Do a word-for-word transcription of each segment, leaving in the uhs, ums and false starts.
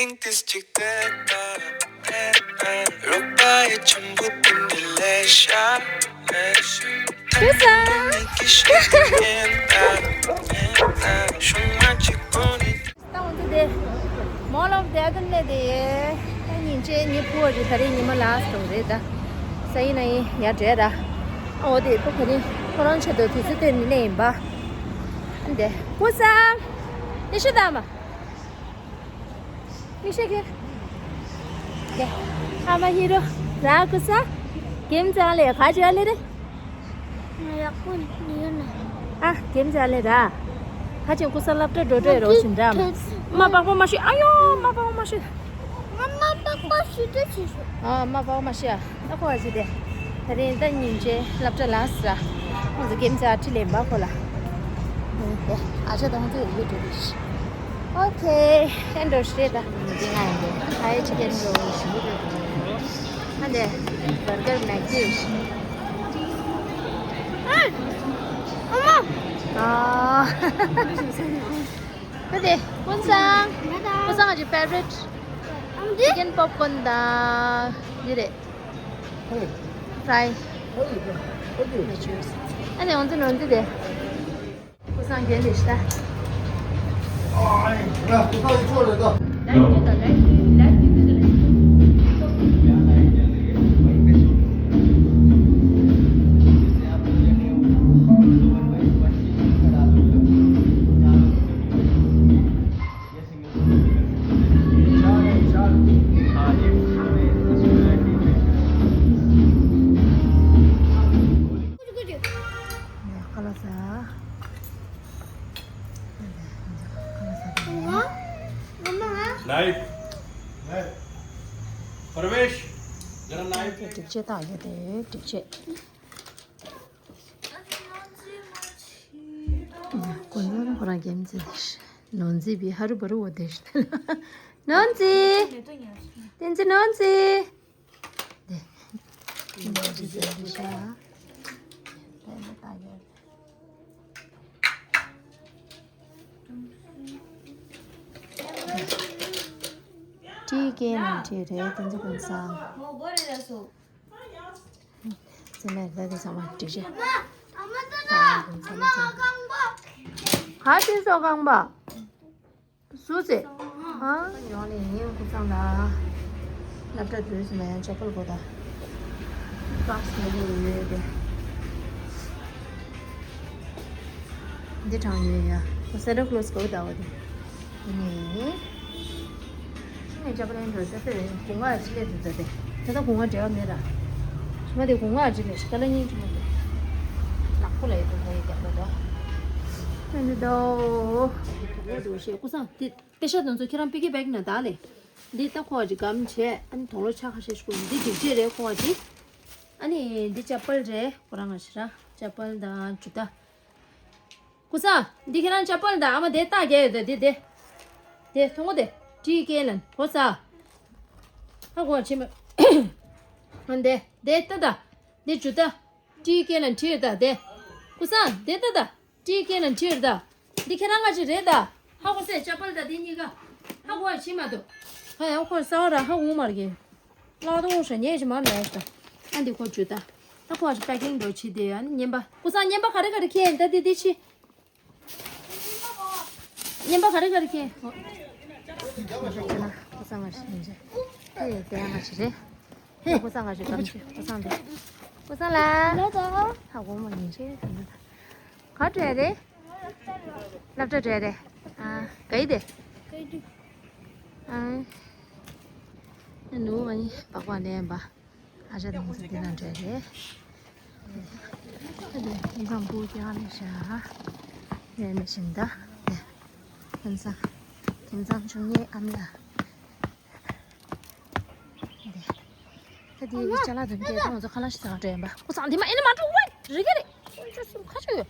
ཏིས་ཅིག་ཏེ་ཏ་ཏེ་ཏ། རོགས་པ་ཡི་ཆུན་པོ་ཏིན་ཏི་ལེ་ཤ་ལེ་ཤ། ཁུ་སང་། ཁུ་སང་། ད་འོན་ཏེ་དེ་Mall of Dragon ལས་དེ་ད་ཉིན་ཅེ་ཉི་ཕུ་བ་རི་ད་རེས་ཉི་མ་ལ་སྟོང་རེད་ད། ས་ཡིན་ན་ཡིན་ཡ་བྲལ་ད། ཨ་འོ་དེ་ཕོ་ཁ་རིང་ཁོ་རང་ཆེད་དུ་དུས་ཚོད་སྟོན་ནི་ལས་ཡིན་པ། འདི་ཁུ་སང་། ཡེ་ཤུ་ད་མ། ཡེ་ཤུ་གི། ཨ་མ་ཧི་རོ། ར་ཁུ་སང་། གེམ་ཙང་ལེ་ག་ཅི་ལེ་རེད། ཡག་པོ་ཡོད་ན། ཨ་གེམ་ཙང་ལེ་ར། ཁ་ཅན་ཁུ་སང་སློབ་གྲྭ་འགྲོ་འགྲོ་རོགས་ཞིམ་འདྲ། མ་པགས་པ་མ་ཤི། ཨ་ཡོ་མ་པགས་པ་མ་ཤི། ང་མ་པགས་པ་ཤི་དེ་ཆེ་ཤོས། ཨ་མ་པགས་པ་མ་ཤི་ཨ། ད་ཁོ་བ་ཞིག་དེ། ད་རིང་ད་ཉིན་ཅེ་སློབ་གྲྭ་ལ་ཟ། ཁོང་ཚོ་གེམ་ཙ་ཁྲི་ལེན་པ་ཁོ་ལ། ཨ་ཅག་དང་ཚོ་ཡོད་འགྲོ་རེད། ཨོ་ཁེ། ཨེ་འགྲོ་ཤེས་ད། འདི་ང་ཡིན་འདི། ཨ་ཡེ་ཅི་ཀེན་འགྲོ་ཞུ་གི་འགྲོ། ཨ་འདི། བར་གར་མེག་ཅིས། ཨ་མ། ཨ། ཨ་འདི། ཀུན་བཟང་། ཀུན་བཟང་གི་ཕེ་ཝ་རིཊ། ཨ་འདི། ཅི་ཀེན་པོབ་ཀོན་དང་། འདི་རེད། ཕ་རའི། ཨ་ནི་འོན་ཏེ་འོན་ཏེ་དེ། ཀུན་བཟང་རྒྱན་དེ་ཤི་ད། ནའིབ། ནའིབ། པར་ཝེཤ། ཇ་ནའིབ། སྒྲིག་ཆས་དག་ཡོད་དེ་སྒྲིག་ཆས། ཀུན་སློང་ཁོ་རང་རྒྱལ་མཚན་དེ། ནོར་འཛིན་པའི་ཧ་རུ་བ་རུ་འོ་དེ། ནོར་འཛིན། བསྟན་འཛིན་ནོར་འཛིན། དེ། ནོར་འཛིན་དེ་ཤ། དེ་ནི་ད་ཡོད། ཁྲིད་ཀྱི་ནང་ཁྲིད་རེད་བསྟན་འཛིན་ཀུན་བཟང་། ཙི་ནས་ལས་དེ་ཚང་མ་འགྲིག་རེད། ག་ཤེས་སོ་རྐང་པ། སུ་ཚེ། ཨ། ཡོང་ནས་ཡིན་ཁུ་ཚང་ལ། སློབ་གྲྭ་དུས་སུ་མ་ཡང་ཅ་པལ་གོ་ད། ཀ་ལ་སི་ནས་ཡོད་ཡོད་དེ། འདི་དྲང་ཡོད་ཡ། ཁོ་སེན་ཊ་ཀློ་སི་གོ་ད་བ་དེ། ཡིན་ནས། ངས་ཅ་པ་ལེན་འགྲོ་ཟེར་ཏེ་དགུང་ང་ཅི་ལས་འདུག་ཟེར་ཏེ། དེ་ད་དགུང་ང་འབྲེལ་བ་མེད་ར། ཞི་མ་དེ་དགུང་ང་ཅི་ལས་ཤི་ཀ་ལ་སྙིང་རྗེ་མོ་དེ། ནག་པོ་ལ་ཡི་དགུང་ང་ཡི་རྒྱབ་ལ་དོ། ཨ་ནི་དོ། དགུང་ང་དུ་ཤེས་ཀུ་སང་དེ་པེ་ཤ་དོན་ཚོ་ཁྱེད་རང་པི་ཀི་བེག་ན་ད་ལེ། འདི་ད་ཁོ་བ་ཅི་གམ་བྱས་ཨ་ནི་དོང་ལོ་ཆ་ཁ་ཤས་ཤིག་འདི་སྒྲིག་ཆས་རེད་ཁོ་བ་ཅི། ཨ་ནི་འདི་ཅ་པལ་རེད་ཁོ་རང་ང་ཞི་ར་ཅ་པལ་དང་ཇུ་ཏ། ཀུ་སང་། འདི་ཁྱེད་རང་ཅ་པལ་དང་ཨ་མ་དེ་རྟགས་རྒྱག་ཡོད་དོ་དེ་དེ། དེ་མཐོང་གོ་དེ། ཊི་ཀེ་ལན་གོ་ས། ཧ་གོ་བ་ཕྱི་མ། ཨ་འདི་དེ་ལྟ་ད། འདི་ཇུ་ཏ། ཊི་ཀེ་ལན་ཁྲིར་ད་དེ། ཀུ་སང་དེ་ལྟ་ད། ཊི་ཀེ་ལན་ཁྲིར་ད། འདི་ཁྱེད་རང་ང་ཅི་རེད་ད། ཧ་གོ་སེ་ཅ་པལ་ད་དེ་གཉིས་ཀ། ཧ་གོ་བ་ཕྱི་མ་དོ། ཧ་ཡང་ཁོ་ས་བ་ར་ཧ་གོ་མར་གེ། ལག་ཏུ་ཧྲ་ཉེ་ཞིག་མ་ལས་ཤ། ཨ་འདི་ཁོ་ཇུ་ཏ། ད་ཁོ་ཨ་ཞིག་པེ་ཀིང་འགྲོ་ཆི་དེ་ཨ་ནི་ཉན་པ། ཀུ་སང་ཉན་པ་ག་རེ་ག་རེ་ཁྱེད་ད་དེ་དེ་ཆི། ཉན་པ་ག་རེ་ག་རེ་ཁྱེད། ཨོ། ཁྱེད་ན་ཀུ་སང་ང་ཞིག་ཉན་ཆེ། ཧེ་དེ་ང་ཞིག་རེད། ཧེ་ཀུ་སང་ང་ཞིག་གམ་ཆེ་ཀུ་སང་དེ། ཀུ་སང་ལ། ལ་ད། ཧ་གོ་མ་ཉན་ཆེ་ག་འདྲ་ད། ག་བྲལ་རེད། སློབ་གྲྭ་བྲལ་རེད། ཨ་ག་ཡི་དེ། ཨ་ནུ་ཨ་ནི་པགས་པ་ལེན་པ། ཨ་ཅག་དང་ཚོ་འདི་ན་འདྲ་རེད། ཨ་ནི་ཁྱིམ་ཚང་བུ་རྒྱག་ནས་བཞག་ཡས་མི་བཞིན་ད། ཁྱིམ་ཚང་། ཁྱིམ་ཚང་ཆུང་ངའི་ཨ་མ་ལགས། ད་དེ་ཅ་ལག་དོན་གྱི་ང་ཚོ་ཁ་ལག་ཞིག་ཟ་ག་འགྲོ་ཡིན་པ། ཀུ་སང་འདི་མ་ཨེ་ན་མ་འགྲོ་བ་རེ་ག་རེ། ཁོང་ཚོ་སུམ་ཁ་ཆུ་ཡོད།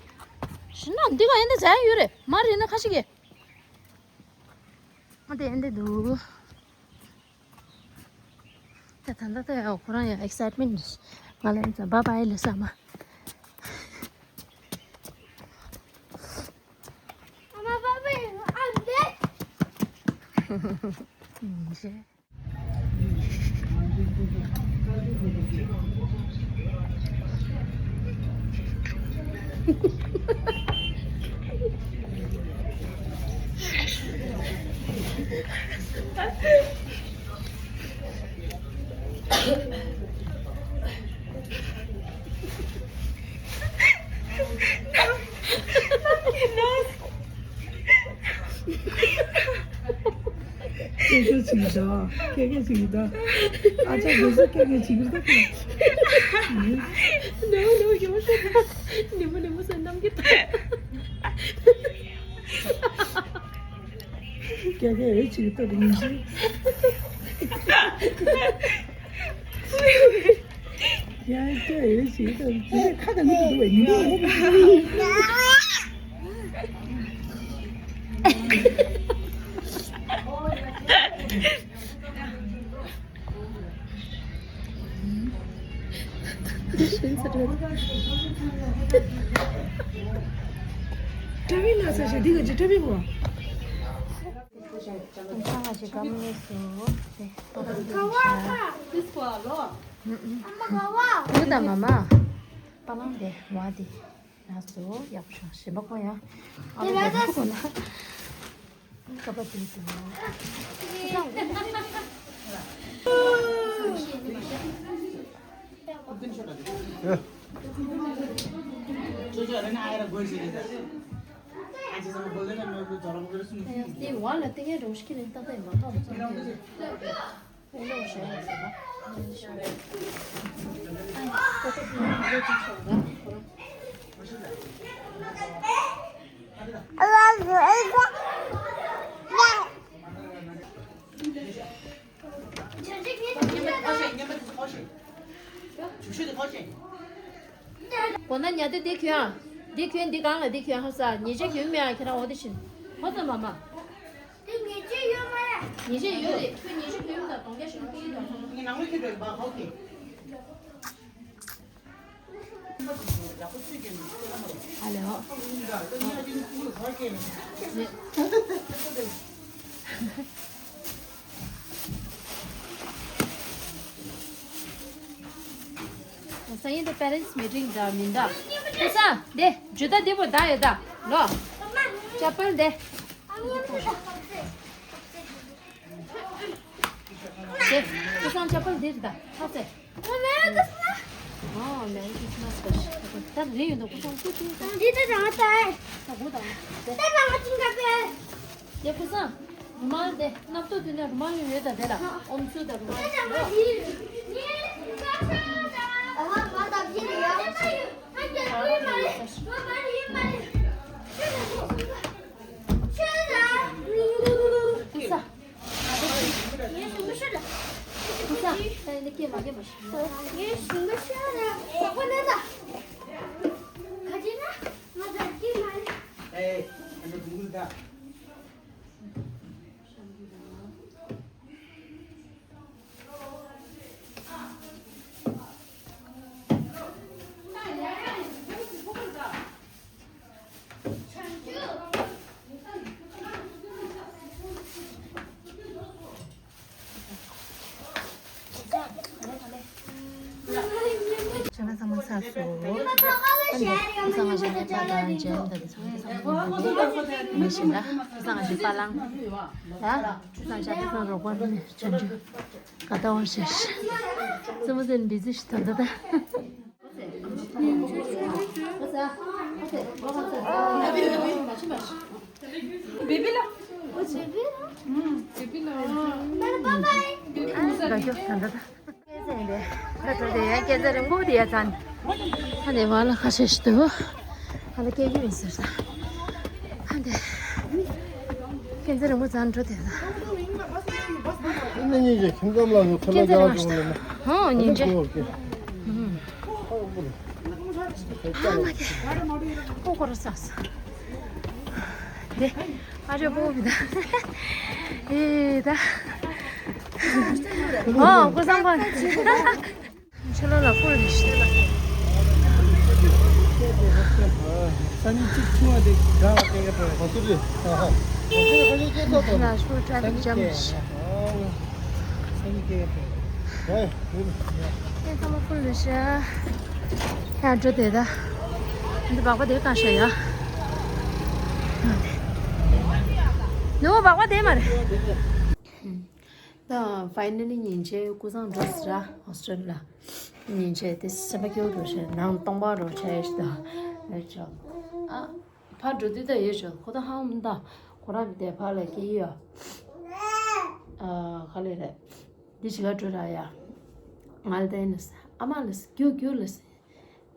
ཞི་ན་འདི་ག་ཨེ་ན་ཟ་ཡ་ཡོད་རེད་མ་རེད་ན་ཁ་ཤི་གི། ཨ་དེ་ཨེ་འདི་འདུག་ད་ད་ད་ད་ཡ་ཁོ་རང་ཡ་ཨེག་སའེཊ་མེན་ཊི་ང་ལ་ཡིན་ཙང་བཱ་བཱའི་ལ་ས་མ། Mama, Bobby, I'm dead. ཡིན་ཞེས། སྐད་ཆ་བྱེད་ཀྱི་འདུག་སྐད་ཆ་བྱེད་ཀྱི་འདུག་ཨ་ཅག་དེ་ཚོ་སྐད་ཆ་བྱེད་ཀྱི་འདུག་ནོ་ནོ་ཡོང་ཤོག་ནེ་མོ་ནེ་མོ་ཟེར་གནང་གི་འདུག་སྐད་ཆ་ཡོད་བྱེད་ཀྱི་འདུག་ཉིན་ཤས། ཡང་སྐྱོ་ཡོད་ཞིག་དང་དེ་ནས་ཁ་གང་གི་འདུག་བས་ཉིན་མོ་ངོ་། ཀྲ་བི་ལ་ས་ཞིག་འདི་ག་ཅི་ཀྲ་བི་བོ། ང་ཞིག་གམ་ནས་སུ། ཡོད་དམ་མ། པ་ལང་དེ་ང་དེ། ང་སུ་ཡག་པོ་བྱུང་ཞིམ་པ་ཁོ་ཡང་། ཨ་ལ་དེ་ཁོ་ན། ཀ་པ་དེ་དེ་ན། གོ་ན་ཉལ་ཏེ་འདི་གྱོན་ཨ། འདི་གྱོན་འདི་གང་ལ་འདི་གྱོན་ཧ་ས་ཉེས་ཆད་གྱོན་མེད་ཨ་ཁྱེད་རང་འོ་དེ་བཞིན་ཧོ་ཙམ་མ་མ། དེ་ཉེས་ཆད་ཡོད་མ་རེད། ཉེས་ཆད་ཡོད་རེད་ཁྱོད་ཉེས་ཆད་གྱོན་མེད་ད་གདོང་རྒྱ་ཞིག་ལ་ཕུལ་གྱི་འདུག་ངའི་ནང་ལ་ཁྱོད་འདྲ་གི་བ་ཧོ་ཁེ། ཨ་ལེ་ཧོ། སང་ཉིན་དེ་པེ་རེན་ཊི་སི་མི་ཊིང་འདྲ་མིན་འདྲ། ཁ་སང་དེ་ཇུ་ཏ་དེ་པོ་ད་ཡོད་ད་ལོ། ཅ་པལ་དེ། དེ་ཁ་སང་ཅ་པལ་དེ་རེད་ད་ཧ་སེ། ཨོ་མེ་རི་ཁྲིས་མ་སི་བཀྲ་ཤིས་བདེ་ལེགས། ད་རེ་ཡོད་འདུག་ཁ་སང་ཀུ་ཀུ་ད། འདི་ད་རང་ད། ད་གོ་ད། ད་རང་ཅིང་ག་པེ། དེ་ཁ་སང་རུ་མལ་དེ་སྣབས་ཏོ་དེ་ནས་རུ་མལ་ཡོད་ཡོད་ད་དེ་ལ་ཨོམ་སུ་ད་རུ་མལ་ཡོད། ཁ་སང་། ཁ་སང་། ད་ཡིན་ན་སྐད་མ་རྒྱབ་པ་ཞིག་ཁྱེད་རང་ཚང་མ་ཚར་སོང་། ཨ་ནི་ཁ་སང་ང་ཞིག་ནས་པ་ལང་ཇན་ད་དེ་ཚང་མ་ཚང་མ་ཡིན་པ་དེ་མི་ཤེས་ན། ཁ་སང་ང་ཞིག་པ་ལང་ད། ཁ་སང་ཞག་པ་སང་རོགས་པ་ནི་ཆུང་ཆུང་ག་ད་བར་ཤེས་ཤེས། རྩེད་མོ་རྩེ་ནས་བི་ཛི་ཞིག་ད་ད་ད། བེ་བི་ལ། བེ་བི་ལ། བེ་བི་ལ། ཨ་ད་ད་ད། སྐད་ཆ་ཡིན་པས། ཁ་ཁྲོ་དེ་ཡང་སྐད་ཆ་རིང་པོ་དེ་ཡ་ཙང་། ཧ་ནས་བ་ལ་ཁ་ཤས་ཤིག་འདུག་ཧ་ལ་སྐད་ཡིག་མི་ཟེར་ས། ཧ་འདི། སྐད་ཆ་རིང་པོ་ཙང་འགྲོ་དེ་ལ། ཨ་ནི་ཉིན་ཞིག་ཁྱིམ་ཚང་ལ་ཡོད་ཁ་ལ་སྐད་ཆ་རྒྱག་རིང་པོ་ཅུང་ལ་ན། ཧོ་ཉིན་ཅེ། ཨ་ནི་ཨ་མ་གི། ཨོ་ཁོ་ར་ས་ས། དེ། ཨ་རེ་པོ་བི་ད། ཨེ་ད། ཨོ་ཀོ་སང་པ། ཆུ་ལོ་ལ་ཀུར་རེ་ཤི། ས་ཉིན་གཅིག་ཆུ་བ་དེ་དགའ་བ་སྐད་ག་པོ་རེད། ཁོ་ཚོ་རེད། ཨ་ཧ། ཁོ་ཚོ་ཁ་ཤས་སྐད་ཐོག་ཏུ་ལ་ཤོར་ཊ་ཕིག་ཇམ་རེ་ཤི། ཨོ་ ཁྱེད་ཚང་མ་ཕུལ་ལ་ཤ། ཡང་འགྲོ་དེ་ད། འདི་སྦག་པ་དེ་གང་ཤ་ཡ། ནུ་བོ་སྦག་པ་དེ་མ་རེད། ད་ཕའི་ནལ་ལི་ཉིན་བྱེད་ཀུ་སང་འགྲོ་ཟེར་ར་ཧོ་སི་ཊེལ་ལ། ཉིན་བྱེད་དེ་སེམས་པ་སྐྱོ་འགྲོ་ཤ་ནང་སྟོང་པ་འགྲོ་ཆ་ཡ་ཤ་ད། ཨ་ཕར་འགྲོ་དུས་ད་ཡོད་ཤ་ཁོ་ད་ཧང་མི་ད་ཁོ་རང་དེ་ཕར་ལ་སྐྱེ་ཡོད། ཨ་ག་ལེ་རེད། འདི་ཞིག་ག་འགྲོ་ར་ཡ། ང་ལ་ད་ཡིན་ནས་ཨ་མ་ལ་སྐྱོ་སྐྱོ་ལ།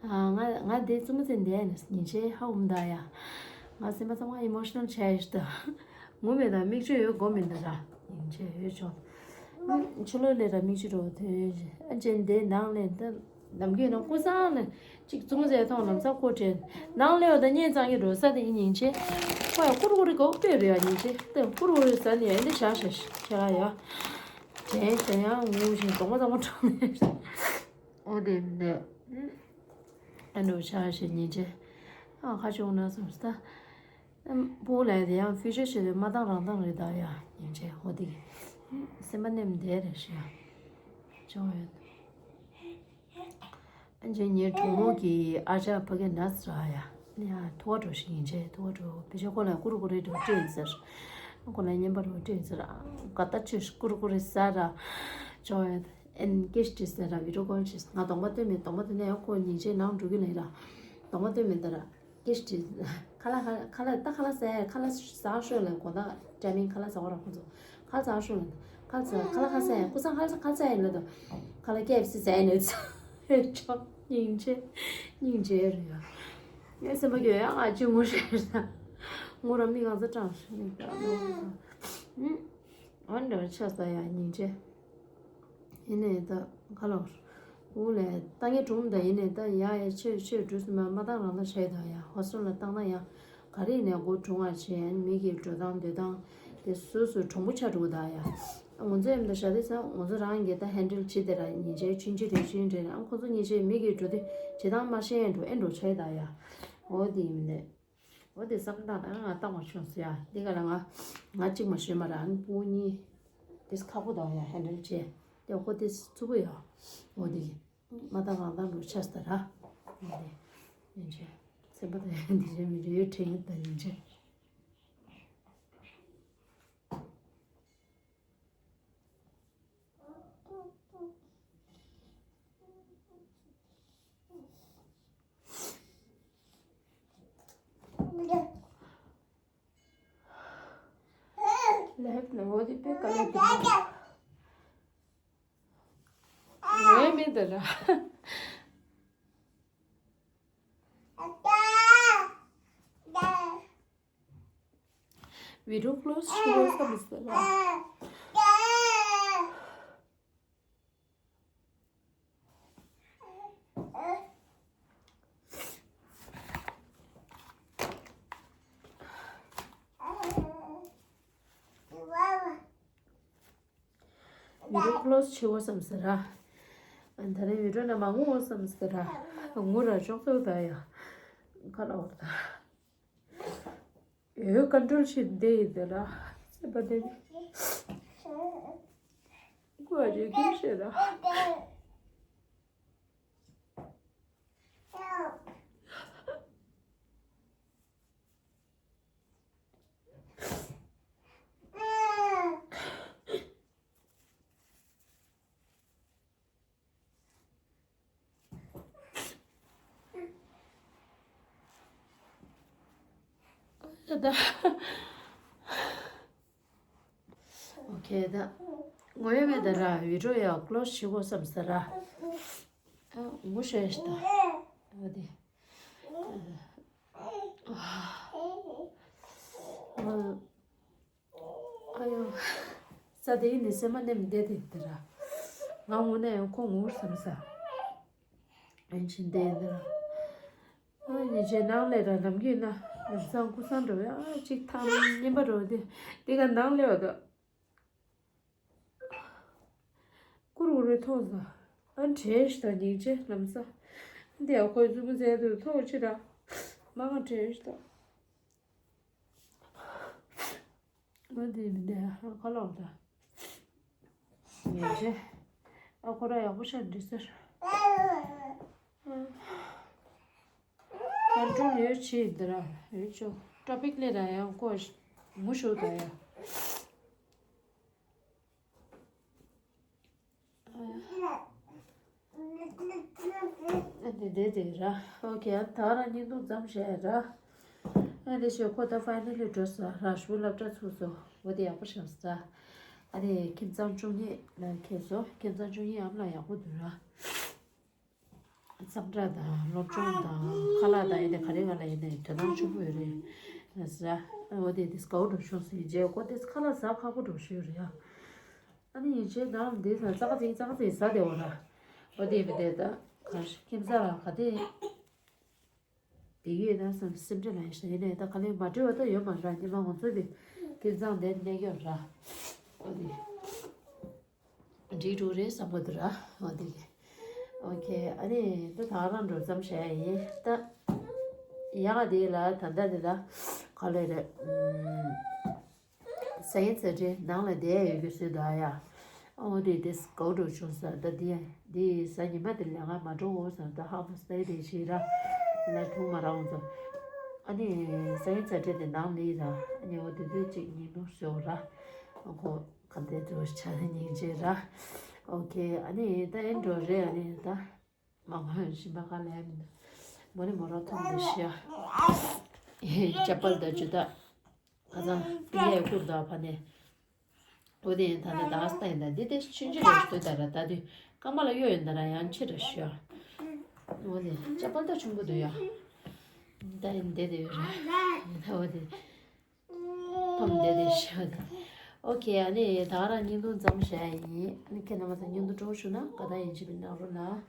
ཨ་ང་ང་དེ་བཙུན་མོ་ཚེ་འདས་ནས་ཉིན་བྱེད་ཧ་འུམ་ད་ཡ། ང་སེམས་པ་ཚང་མ་ཨི་མོ་ཤི་ནལ་ཆགས་ཡོད་ད། ངུ་མེད་ད་མིག་ཆུ་ཡོད་སྒོ་མིན་ད་ར། ཉིན་བྱེད་ཡོད་ཆོག་ཕྱི་ལོགས་ལས་ར་མིག་ཆུ་འགྲོ་དོན་ཨ་ཅེ་འདས་ནང་ལས་ད་ནམ་རྒྱུན་ན་ཀུ་སང་ལས་ཅིག་བཙུན་མོ་ཚེ་མཐོང་ལམ་སང་ཁོ་དྲན་ནང་ལས་བ་ད་བརྙན་གཙང་གི་འགྲོ་ས་དེ་ཉིན་བྱེད་ཁོ་ཡ་ཀུ་རུ་ཀུ་རུ་གོ་དཔེ་རེད་ཡ་ཉིན་བྱེད་ད་ཀུ་རུ་ཀུ་རུ་ཟ་ནས་ཡ་འདི་བཞག་བཞག་ཁྱེད་ལ་ཡ། དྲན་ཞེ་ཡང་ངུ་བཞིན་གདོང་པ་ཚང་མ་གྲང་ནས། འོ་དེ་འདྲ། ཨ་འགྲོ་ཆ་ཞེ་ཉིན་བྱེད། ཨ་ཁ་ཆུང་ན་སོང་ས། སྤུ་ལས་དེ་ཡང་ཕུ་ཤ་ཞེ་དེ་མ་བཏང་རང་བཏང་རེད་ད་ཡ་ཉིན་བྱེད་འོ་དེ་གི། སེམས་པ་ནེམ་བསྡད་རེད་ཤི་ཡ། ཅོང་ཡོད། ཨ་ཅེ་ངའི་གྲོགས་མོ་གི་ཨ་ཅག་ཕ་གི་ན་ཟེར་ཡ། ཡ་ཐུ་བ་འགྲོ་ཞིག་ཡིན་ཅེ་ཐུ་བ་འགྲོ་བི་ཅོ་ཁོ་ལ་ཀུ་རུ་ཀུ་རེ་འགྲོ་སྤྲད་ཡིན་ཟེར། ཁོ་ལ་བརྙན་པར་འགྲོ་སྤྲད་ཡིན་ཟེར། ག་ད་ཅི་ཀུ་རུ་ཀུ་རེ་ཟ་ར། ཅོ་ཡ་ཨེན་ཀེ་ཤི་ཏི་ཟེར་ར་བི་ཌིའོ་ཀོལ་བྱས། ང་གདོང་པ་སྟོན་མེད་གདོང་པ་སྟོན་ནས་ཡང་ཁོ་ཉིན་ཅེ་ནང་འགྲོ་གི་ལ་ཡིན་ར། གདོང་པ་སྟོན་མེད་ད་ར། ཀེ་ཤི་ཏི། ཁ་ལག་ཁ་ལག་ད་ཁ་ལག་ཟ་ཡ་ཁ་ལག་ཟ་ཤོད་ལ་དགོང་དག་ཊའི་མིང་ཁ་ལག་ཟ་བ་ར་ཁོ་ཚོ། ཁ་ལག་ཟ་ཤོད་ལ། ཁ་ལག་ཟ་ཁ་ལག་ཁ་ཟ་ཡ་ཀུ་སང་ཁ་ལག་ཁ་ལག་ཟ་ཡ་ལ་དོ། ཁ་ལག་ཀེ་ཨེཕ་སི་ཟ་ཡ་ལ་ཚ། ཅོ་སྙིང་རྗེ། སྙིང་རྗེ་རེད་ཡ། ངའི་སེམས་པ་སྐྱོ་ཡ་ང་ཅི་ངུ་ཤེས་ས། ངུ་ར་མིག་གང་ས་སྐྲངས་ཤིང་ནས་ཨ་འདྲ་བ་ཆ་ས་ཡ་སྙིང་རྗེ། ཡིན་ནའི་ད་ག་ལོར། འུ་ལས་ད་ངའི་གྲོང་ད་ཡིན་ནའི་ད་ཡ་ཡ་ཆེ་ཆེ་འགྲོ་སྲིད་མ་མ་བཏང་རང་ད་བྱས་ད་ཡ་ཧོ་སི་ཊེལ་ལ་བཏང་ན་ཡ། ག་རེ་ནས་སྒོ་གྲུང་བ་བྱས་མི་གི་འགྲོ་སྟངས་སྡོད་སྟངས་དེ་སོ་སོ་གྲུང་པོ་ཆགས་འགྲོ་གི་ད་ཡ། ང་ཚོ་ཡམ་ད་ཤ་དེ་ཚ་ང་ཚོ་རང་གི་ད་ཧན་ཌལ་བྱེད་དེ་ར་ཉིན་བྱེད་ཆུན་ཆུན་རེ་ཆུན་རེ་ཨ་ཁོ་ཚོ་ཉིན་བྱེད་མི་གི་འགྲོ་དེ་བྱེད་སྟངས་མ་ཤེས་ཨེ་འགྲོ་ཨེ་འགྲོ་ཆགས་ད་ཡ། འོ་དེ་ཡིན་མིན་དེ། འོ་དེ་བསམ་སྟངས་ད་ང་བཏང་བ་བྱུང་སོ་ཡ་དེ་ག་ལ་ང་ང་གཅིག་མ་ཤོད་མ་ར་ཨ་ནི་སྤུ་གུ་གཉིས་དེ་ཁག་པོ་ད་ཡ་ཧན་ཌལ་བྱེད་དེ་ཁོ་དེ་ཚུགས་པོ་ཡ། འོ་དེ་གི། མ་ད་རང་ད་འགྲོ་ཆགས་ད་ར། ཡིན་ཆེ། སེམས་པ་ད་ཡང་འདི་བྱས་མི་འདྲ་ཡོད་དྲན་ཡོད་ད་ཡིན་ཆེ། ལེབ་ནི་འོ་དེ་པེ་ཀ་ལེ་དེ་ངའི་མི་འདི་ར། བི་ཌིའོ་ཀློ་སི་བྱེད་དགོས་བསམ་ཟེར་ལ། བི་ཌིའོ་ཀློ་སི་བྱེད་དགོས་བསམ་ཟེར་ར། ད་རེས་བི་ཌིའོ་ནང་མ་ངུ་དགོས་བསམ་ཟེར་ར། ངུ་ར་ཅོག་ཙེ་ད་ཡ། ཁ་ལ་བར་ད། ཡོད་ཀོན་ཊོལ་བྱེད་བསྡད་ཡིན་དེ་ལ། སེམས་པ་དེ་ནི། ཀུ་ཨ་རེ་ཀུ་ཤེས་ར། ད། ཨོ་ཁེ་ད། ངོ་ཡོད་མེད་ད་ར་བི་ཌིའོ་ཡ་ཀློ་སི་བྱེད་དགོས་བསམ་ས་ར། ཨ་ངོ་ཤེས་ཤི་ད། ཨ་དེ། ཨ། ཨ་ཡོ། ས་དེ་ཡིན་ནི་སེམས་མ་ནེམ་བསྡད་དེ་དེ་ར། ང་ངུ་ན་ཡང་ཁོ་ངུ་བསམ་ས། ཨན་ཆིན་བསྡད་དེ་ར། ཨ་ཉི་ཆའི་ནང་ལས་ར་ནམ་རྒྱུན་ན་ལམ་སང་ཀུ་སང་འགྲོ་བས་ཨ་ཅིག་ཐམ་རྔན་པ་འགྲོ་དེ་དེ་ག་ནང་ལས་བ་དོ། ཀུ་རུ་རུ་ཐོངས་ས། ཨ་བྲེལ་ཞིག་དང་སྙིང་རྗེ་ལམ་ས། འདི་ཡང་ཁོའི་མཛུབ་མོ་བཙལ་དུས་ཐོག་ཅི་ར། མ་ང་བྲེལ་ཞིག་དང་། ང་འདི་མི་འདི་ཧ་ཁ་ལོག་ད། ཡོད་ཅེ། ཨ་ཁོ་ར་ཡག་པོ་ཤ་འདྲི་ཟེར། ཀོན་ཀྲོལ་ཡོད་ཆེ་འདི་ར་ཡོད་ཆོ། ཊོ་པིག་ལས་ར་ཡང་ཀོ་མུ་ཤོ་ད་ཡ། ཨ་འདི་འདི་འདི་ར། ཨོ་ཁེ། ཨ་ད་ར་བརྙན་ཐུང་ཙམ་བྱས་ར། ཨ་འདི་ཞོ་ཁོ་ད་ཕའི་ནལ་ལི་འགྲོ་ས་ར། ཞུ་སློབ་གྲྭ་ཚུགས་སོ། འོ་དེ་ཡག་པོ་བྱས་ས། ཨ་ནི་ཁྱིམ་ཚང་བཅུ་གཉིས་ལ་ཁེལ་སོ། ཁྱིམ་ཚང་བཅུ་གཉིས་ཨམ་ལ་ཡག་པོ་འདུག་ར། གཙང་སྦྲ་དང་སློབ་སྦྱོང་དང་ཁ་ལག་དང་ཡིན་ནའི་ག་རེ་ག་ལ་ཡིན་ནའི་དོ་སྣང་ཆེན་པོ་ཡོད་རེད་ཟེར། ཨ་འོ་དེ་དེ་སྐའུ་འགྲོ་ཤོག་ཟེར་རྗེས་ཁོ་དེ་ཁ་ལག་ཟ་ཁག་པོ་འགྲོ་ཤོད་རེད་ཡ། ཨ་ནི་ཡིན་ཆེ་ནང་དེ་ས་ཙག་ཙིག་ཙག་ཙིག་ཟ་དེ་འོ་ར། འོ་དེ་མི་དེ་ད་ག་ཁྱིམ་ས་ལ་ག་དེ། དེ་ཡོད་ན་བསམ་སེམས་ཁྲལ་ལ་ཡིན་ཤ་ཡིན་ནའི་ད་ག་ལེ་མ་འགྲོ་བ་ད་ཡོད་མ་ར། ཉི་མ་ང་ཚོ་དེ་ཁྱིམ་ཚང་དེ་གནས་ཡོད་ར། འོ་དེ། འགྲིག་འགྲོ་རེད་བསམ་གི་འདུག་ར། འོ་དེ་གི། ཨོ་ཁེ། ཨ་ནི་ད་ད་རང་འགྲོ་ཙམ་བྱས་ཡིན་ད། ཡག་དེ་ལ་ད་ལྟ་དེ་ད་ག་ལེ་རེད། ཨུམ། ས་ཡིན་ཚ་ཁྲའི་ནང་ལ་བསྡད་ཡོད་རྒྱུ་སུས་ད་ཡ། ཨོ་དེ་དེ་སྐོར་འགྲོ་བྱུང་ས་ད་དེ་དེ་ས་ཉི་མ་དེ་ལས་ང་མ་འགྲོ་འོ་ས་ད་ཧ་མ་སྟེ་དེ་ཞིག་ར། ལ་ཐུག་མ་ར་འོང་ས། ཨ་ནི་ས་ཡིན་ཚ་ཁྲའི་དེ་ནང་ལ་ཡིན་ད། ཨ་ནི་འོ་དེ་དེ་ཅིག་ཉིན་མོ་ཞོག་ར། ཨ་ཁོ། ག་འདྲ་འདྲ་བོ་ཆགས་སྙིང་རྗེ་ར། ཨོ་ཁེ། ཨ་ནི་ད་ཨེ་འགྲོ་རེད། ཨ་ནི་ད་མ་མ་ཞིམ་པ་ག་ལ་ཡ་མི་འདུག་མོ་ནི་མོ་ར་ཐོང་འདི་ཤི་ཡ། ཅ་པལ་ད་ཇུ་ད། ཁ་སང་པི་ཡའི་ཁུར་ད་ཕ་ནས། འོ་དེ་ད་ནི་ད་སྟ་ཡིན་ད་འདི་དེ་ཆུན་ཆུན་རེ་ཞུ་ད་ར། ད་དུས་རྐང་པ་ལ་གཡོ་ཡོད་ད་ར། ཡང་ཆེ་ར་ཤི་ཡ། འོ་དེ་ཅ་པལ་ད་ཆུང་པོ་འདུག་ཡ། ད་ཡིན་དེ་དེ་ཡོད་ར། ད་འོ་དེ། ཕམ་བསྡད་དེ་ཤོད། ཨོ་ཁེ། ཨ་ནི་ད་ག་རང་བརྙན་ཐུང་ཙམ་བྱས་ཡིན། ཨ་ནི་ཁྱེད་རྣམ་པ་ཚོ་བརྙན་ཐུང་སྤྲོ་བོ་བྱུང་ན་དགའ་དགའ་ཡིན་ཅིག་མི་གནང་རོགས་གནང་།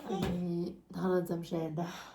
ཨ་ནི་ད་ག་རང་ཙམ་བྱས་ཡིན་ད།